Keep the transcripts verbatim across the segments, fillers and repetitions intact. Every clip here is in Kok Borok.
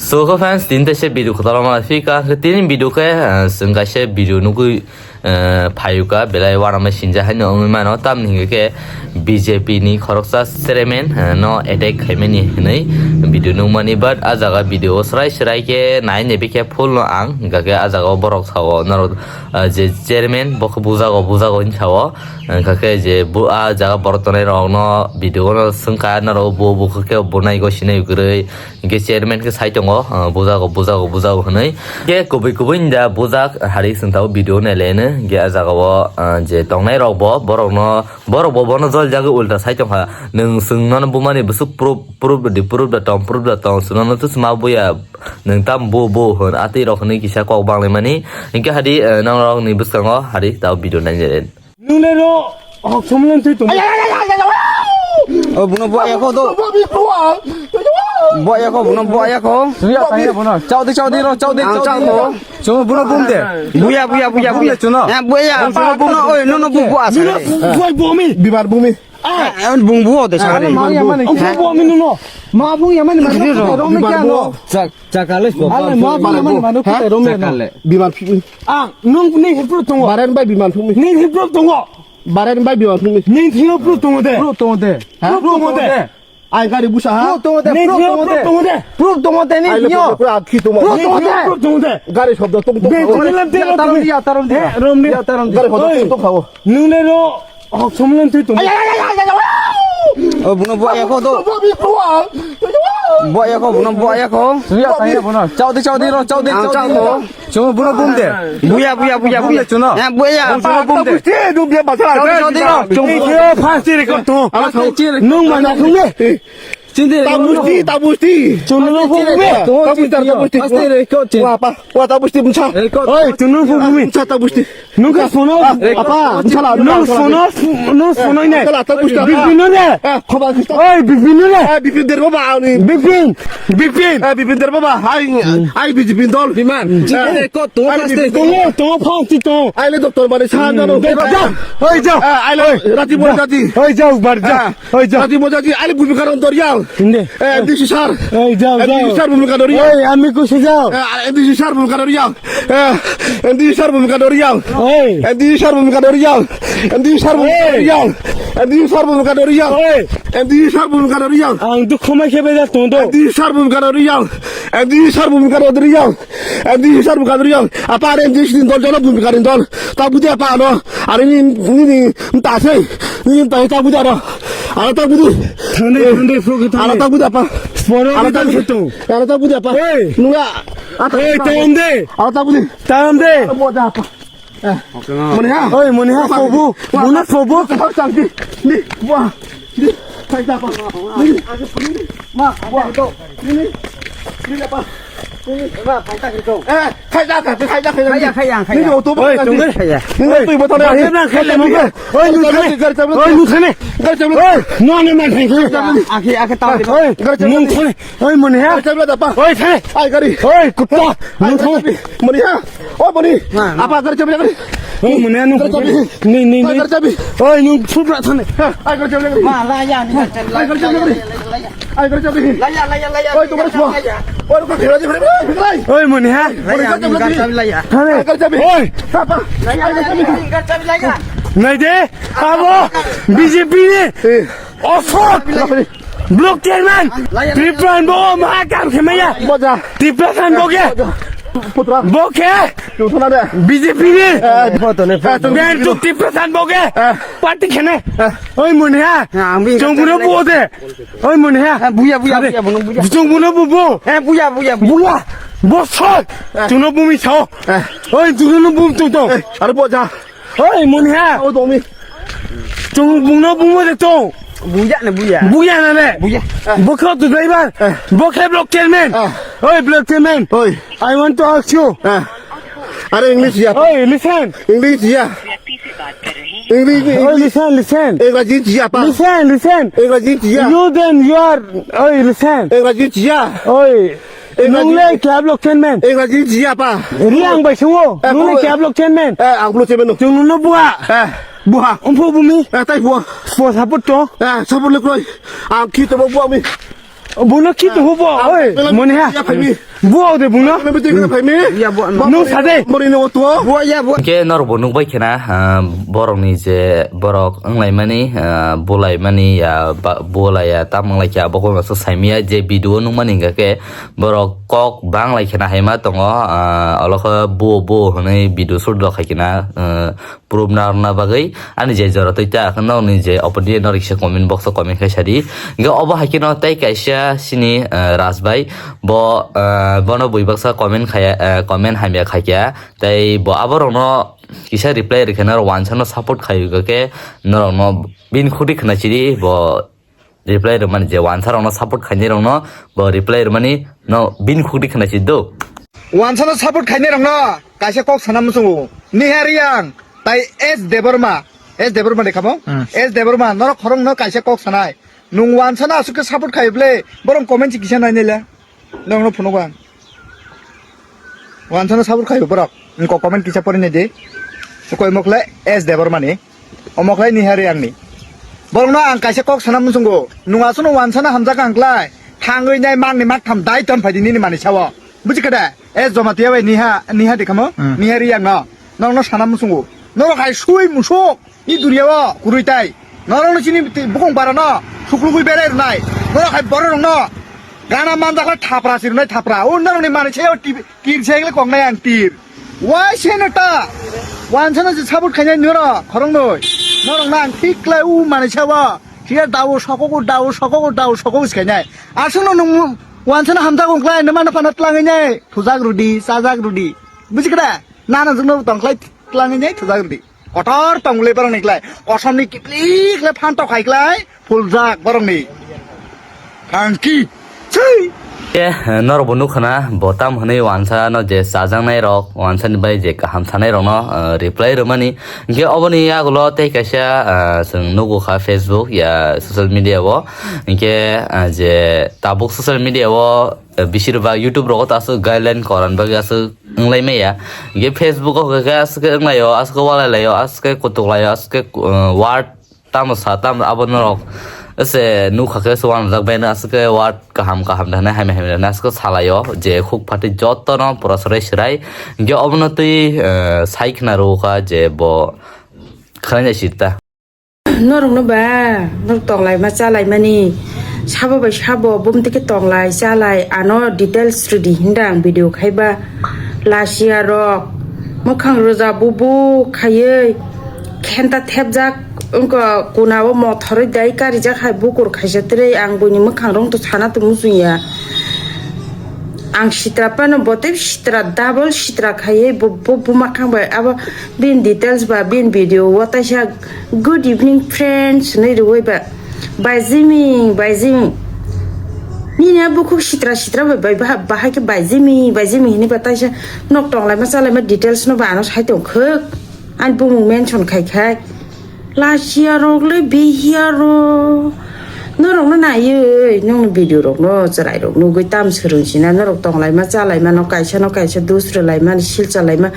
So, khe fans, tini teisa video kwtal ma phika, khe tini video khe, ah, chwng kaisa video nugwi, ah, phayuka, belai uanama sinja haino wngwi mano, tamni hwnkhe khe B J P ni khoroksa chairman, ah, no attack khaimani hwnwi video nukmani, but ah jaga video o srai srai khe nai naibi khe full no ang, hwnkha khe ah jaga o borok sao norok, ah, je chairman bo khe bujago bujago hinwi sao, hwnkha khe je bo ah jaga borok tongnai rok no video no swngkha norok bo bo khe bo naigo sinai kwrwi. Hingke chairman ke sai tongo, ah, bujago, bujago, bujago hinui. Hingke kubui, kubui da bujak hari sengtao video nailai no. Hingke ah jaga o, ah, je tongnai rok bo, borok no, borok bo bono jol jagui ulta sai tongkha. Nwng chwng nono bumani bwswk proof, proof di, proof da tong, proof da tong. Chwng nono to sma buya, nwng tam bu, bu hwn, atwi rok hinui kisa kok banglaimani. Hingke hadi, ah, nang rok ni bwskango hari tao video nainai. Nung le ro hok somleng twi tong. O buno bo ayako do. Bo ayako, buno bo ayako. Suya tanya bono. Chao di, chao di ro, chao di, chao di. Chao buno bum de. Buya, buya, buya, buya. Chuno. Ya buya. Buno bum. Oi, no no bu bu asa. Buai bumi. Bibar bumi. Ah, bung bu de sari. Ma ya mani. Bumi no. Ma bung ya mani. Rom ne kya no. Chak. Chakale. Ale ma bung ya mani manu kutai rom ne. Chakale. Biman phikni. Ang nung ni hepro tongo. Baren bai biman phikni. Ni hepro tongo. Baren bai biman phikni. Ni hepro tongo de. Pro tongo de. Ha? Pro tongo de. Ai gari busa ha. Pro tongo de. Ni hepro tongo de. Pro tongo de ni. Ai lo pura akhi tongo. Pro tongo de. Pro tongo de. Gari shobdo tong tong. Be tong tong. Tarom dia, tarom dia. Rom dia. Tarom dia. Gari shobdo tong tong khawo. Nung le ro hok somleng twi tong. O buno bo ayako do. Bo ayako, buno bo ayako. Suya tanya bono. Chao di, chao di ro, chao di, chao di. Chao buno bum de. Buya, buya, buya, buya. Chuno. Ya buya. Buno bum de. Chao di, chao di ro. Chao di ro. Pasti record to. Nung mana nung le. Chinde. Tabusti, tabusti. Chuno no bum de. Tabusti, tabusti. Pasti record. Wa pa, wa tabusti bumsa. Oi, chuno bum bumi. Bumsa tabusti. Nung khe sono, apa, sala, nung sono, nung sono ne. Sala, ta pusta. Bipin no ne. Eh, khoba sista. Oi, Bipin no ne. Eh, Bipin der baba, ani. Bipin, Bipin. Eh, Bipin der baba, ai, ai B J P dol. Biman. Eh, ko to ai, paste. Bipin. Tongo, tongo, phansi tongo. Ai le doctor mane sahan jano. Oi, ja. Oi, ja. Eh, ai le rati mo jati. Oi, ja, bar ja. Eh, oi, ja. Rati mo jati, ai le bumika ron dorial. Inde. Eh, M D C sir. Oi, ja, ja. M D C sir bumika dorial. Oi, ami kusi ja. Eh, M D C sir bumika dorial. Eh, M D C sir bumika dorial. Oi. M D C sir bumika dorial. M D C sir bumika dorial. M D C sir bumika dorial. Oi. M D C sir bumika dorial. Ang dukhu mai khe bejak tong do. M D C sir bumika dorial. M D C sir bumika dorial. M D C sir bumika dorial. Apa are M D C din dol jono bumika din dol. Ta budi apa ano. Are ni, ni, ni, ta sei. Ni, ta, ta budi ano. Ano ta budi. Thande, thande, pro ke thande. Ano ta budi apa. Sporo ano ta budi. Ano ta budi apa. Oi. Nunga. Oi, thande. Ano ta budi. Tam de. Bo da pa. Eh. Mani ha. Oi, mani ha, sobu. Mani sobu. Kau cang di. Di. Wah. Di. Khai da pa. Ni. Ma, wah. Ni. Ni da pa. Ni. Ma, khai da khai da. Eh, khai da khai, khai da khai da. Khai ya, khai ya, khai ya. Ni auto ba. Oi, tung khai ya. Ni tu ba ta. Oi, khai le mo. Oi, nu khai. Oi, nu khai. Oi, no, no, no, khai. Akhi, akhi ta. Oi, nu khai. Oi, mani ha. Oi, khai da pa. Oi, khai. Ai gari. Oi, kutta. Nung thang. Mani ha. O mani. Apa gari chabi gari. Oi, mani ha nung. Gari chabi. Ni, ni, ni. Gari chabi. Oi, nung phubra thane. Ai gari chabi gari. Ma, la ya ni gari chabi. Ai gari chabi gari. Ai gari chabi. La ya, la ya, la ya. Oi, tumhar sua. Oi, ko khera di khera. Oi, mani ha. Mani gari chabi gari. Thane. Ai gari chabi. Oi. Apa? La ya, la ya, la ya. Gari chabi la ya. Nai de. Abo B J P ni. Ofot. Block chairman, Tripura bo ma kam khemaya. Boja. Tripura san bo ke. Putra. Bo ke. Putra de. B J P ni. Eh, photo ne. Ben tu Tripura san bo ke. Eh. Party khene. Eh. Oi muni ha. Chong buno bo de. Oi muni ha. Buya, buya, buya, buno buya. Chong buno bo bo. Eh, buya, buya, buya. Buya. Bo sot. Chuno bumi sao. Eh. Oi chuno bum tu to. Eh, aro boja. Oi, muni ha. O domi. Chung bungno bungmo de to. Buya ne buya. Buya na ne. Buya. Bo khe tu driver. Eh. Bo khe block chairman. Eh. Oi, block chairman. Oi. I want to ask you. Eh. Are English ya. Oi, listen. English ya. English, oi, English. Listen, listen. English ya pa. Listen, listen. English ya. You then you are. Oi, listen. English ya. Oi. Nung le kya block chairman? Engraji jia pa. Ri ang bai sungo. Eh, nung le kya block chairman? Eh, ang block chairman no. Chung nung no bua. Eh, bua. Umphu bumi. Eh, tai bua. Spo saput to. Eh, saput le kroi. Ang ki to bua mi. Bono khitu hubo, oi, mone ha. Buo de bungno. Nung sade. Buo ya, buo. Hwnkhe norokbo nukbai khena, ah, borokni je borok wnglaimani, ah, bulaimani ya, ba-, bulaiya tam wnglaikha, abo khe masa saimanya je video nukmani hwnkha khe borok kok banglai khena haima tongo, ah, olokhe buo buo hwnwi video shoot rok khai khena, ah, proof narwkna bagwi ani je jora twi ta, nokni je opor di norok kisa comment box o comment khai sadi. Hwnkhe obo hai kheno tei kaisa sini, eh, Raj bai, bo, eh, bono bui baksa comment khaya, eh, comment hamya khaikha, tei bo aborokno kisa reply rwkhe norok wansano support khai hwnkhe norokno bini khudi khna chidi bo reply rwmani je wansa rokno support khainai rokno bo reply rwmani no bini khudi khna chidi do. Wansano support khainai rokno kaisa kok sana muchungo. Nihar Yang tai S Debbarma, S Debbarma de khamo? Hmm. S Debbarma norok khorokno kaisa kok sanai. Nung wansano aswk khe support khai ble, borok comment se kisa nai nai le. Nokno phunuk ang. Wansano support khai borok. Nung comment kisa pori nai di. Koi mokle S Debbarma ni. Omo khlai Nihar Yang ni. Borokno ang kaisa kok sana muchungo. Nung aswkno wansano hamjak ang klai. Thangwi nai mangni maktham dai ton phaidi nini mani sao. Buji khe de? S Jamatia bai Niha, Niha de khamo? Hmm. Nihar Yang no. Norokno sana muchungo. Norok hai sui musuk. I duriya o kurui tai. Norokno chini ti-, bukung para no. Suklugwi berai rwnai. Norok hai borok rokno. Gana manjak khlai thapra sirwnai thapra. O norokni mani sao T V. Kir se ekle koknai ang tir. Wai se no ta. Wansano je support khainai norok khoroknwi. Norokno ang thik khlai u mani sao. Siya dao sokogo, dao sokogo, dao sokogo se khainai. Aswkno nung wansano hamjak ongkhlai, numa no phano tlangwi nai. Thujak rudi, chajak rudi. Buji khe da? Nana jwkno tongkhlai tlangwi nai thujak rudi. Kotor tong le borok ni klai. Kosom ni kipli khlai phan tok khai klai. Fuljak borok ni. Thangki. Chai. Ke, eh, norok bo nukha na, bo tam hwnwi wansa no je chajaknai rok, wansa ni bai je kaham sanai rok no, eh, reply rwmani. Hwnkhe oboni yagulo tei kaisa, eh, chwng nugo kha Facebook ya social media o. Hwnkhe, eh, je tabuk social media o, eh, bisir bak YouTube rogo ta aswk guideline koran bagwi aswk wnglai maya. Hwnkhe Facebook o hwnkhe aswk khe wnglai o, aswk khe walai lai o, aswk khe kutuk lai o, aswk khe, uh, word tamo sa tamo abo norok se nukha khe se uanajak bai no aswk khe word kaham kaham da hwnwi hamya hamya da hwnwi aswk khe salai o je khuk phatwi joto no pura swrai swrai. Hwnkhe obono twi, uh, sai khna rw kha je bo khwlai nai sir ta. Norokno ba, norok tonglaima chalaimani, sabo bai sabo, bumtwi khe tonglai, chalai, ano details rwdi hinda ang video khaiba. Lasia rok, mwkhang rwja bubu khaiwi, khenta thepjak, wngkha kuna o mothorwi dai karijak hai bukur khaisa twrwi, ang buini mwkhang rok to sana to muchungya. Ang sitra phano bo tei sitra, double sitra khaiwi bo, bo, buma khang bai abo. Bini details ba bini video o taisa, "Good evening, friends," hwnwi rwui ba, "Bai Jimmy, Bai Jimmy." Nini a bukhuk sitra sitra bai, bai, baha-, bahai khe "Bai Jimmy, Bai Jimmy," hwnwi ba taisa nok tonglaima chalaima details no ba ano sai tong khwk. Ani bumung mention khai khai. Lasia rok le bihiya rok. Norokno naiwi, nokni video rokno, chwrai rok nugwi tam swrwng sina, norok tonglaima, chalaima, no kaisa, no kaisa, dus rwlaima, sil chalaima.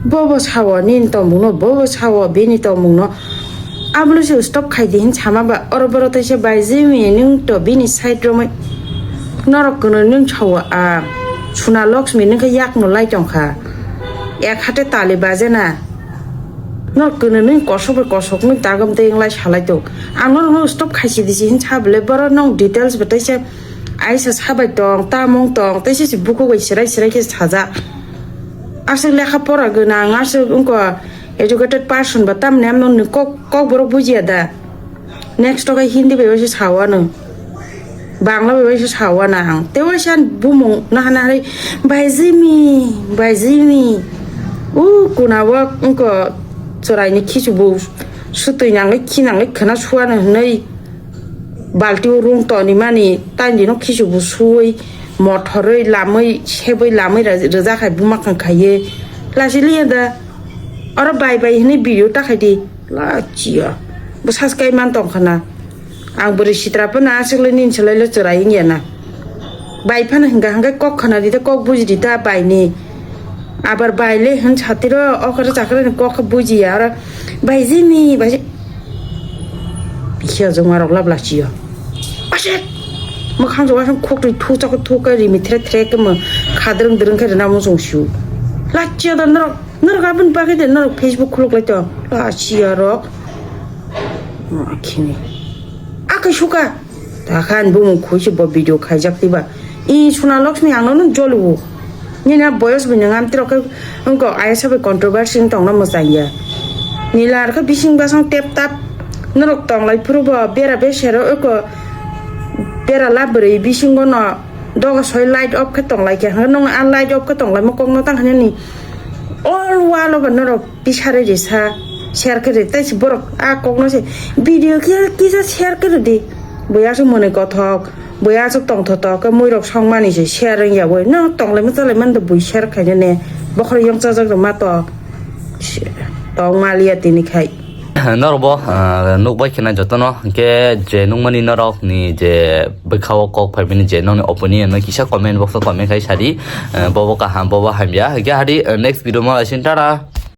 Bobo sao, nini tongmung no, bobo sao, bini tongmung no. Abono se stop khai di hin sama ba, oro boro taisa bai Jimmy, nwng to bini side romwi. Norok kwnwi nwng sao, a, Suna Lakshmi nwng khe yak no lai tongkha. Ek hate tali bajena. Nor kwnwi nwi kosok bai kosok nwi dagom tei wnglai salai tong. Ang norokno stop khaisi disi hin sa bwle, boro nong details bo teisa aisa sabai tong, tamung tong, teisa se bukhuk bai serai serai khe sajak. Aswk lekha pora gwnang, aswk wngkha educated person ba tamni amno nwi kok, kok borok bujiya da. Next o khe Hindi bai waisa sao ano. Bangla bai waisa sao ano ang. Tei waisa ani bumung naha naharwi, "Bai Jimmy, Bai Jimmy." O kuna o wngkha chwraini khichu bo sutwi nangwi khi nangwi khwna su ano hwnwi balti o rung tonwi mani tani no khichu bo suwi mothorwi lamwi sebwi lamwi ra-, rwjak hai buma khang khaiwi. Lachi liya da. Oro bai bai hwnwi video ta khai di. Lachiya. Bwsas kai man tong khana. Ang bwrwi sitra phano aswk le nini slai le chwrai wngya na. Bai phano hwnkha hwnkhe kok khana di ta, kok buji di ta bai ni. Abar bai le hwn satiro okra chakra ni kok khe bujiya oro bai Jimmy bai Ji-, bikhe ojong ma rok lab lachiyo. Aswk. Mwkhang jora sang khok twi thu chakhe thu khe rimi thre thre khe mo khadrwng drwng khe rwna muchung sio. Lachia da norok, norok aboni bagwi de norok Facebook khuluk lai to. Lachia rok. Akhini. Akai suka. Takhan bumung khuisi bo video khaijak tiba. I Suna Lakshmi ang nono jolwo. Nini a boyos bo nang amtwrok khe wngkok ayasa bai controversy wng tongna mwchangya. Nila arkha bising basang tep tap norok tonglai phuru bo bera besero eko bera labrwi bisingo no doga soi light off khe tonglai khe hwnkhe nwng a light off khe tonglai mo kokno tang hwnwi ni all wall o bo norok pisari risa share khe ri tei se borok a kokno se video khe kisa share khe ridi. Bui aswk mwnwi kothok, bui aswk tongthotok khe muirok songmani se share wngya bui. No tonglaima chalaimani do bui share khainani bokhorok yong chajak rwma to tong maliya tini khai. Norok bo, ah, nukbai khna jotono, hwnkhe je nukmani norokni je bwkhao kok phaimani je nokni opinion no kisa comment box o comment khai sadi, ah, bobo kaham, bobo hamya, hwnkhe hadi, ah, next video ma laisin, tara.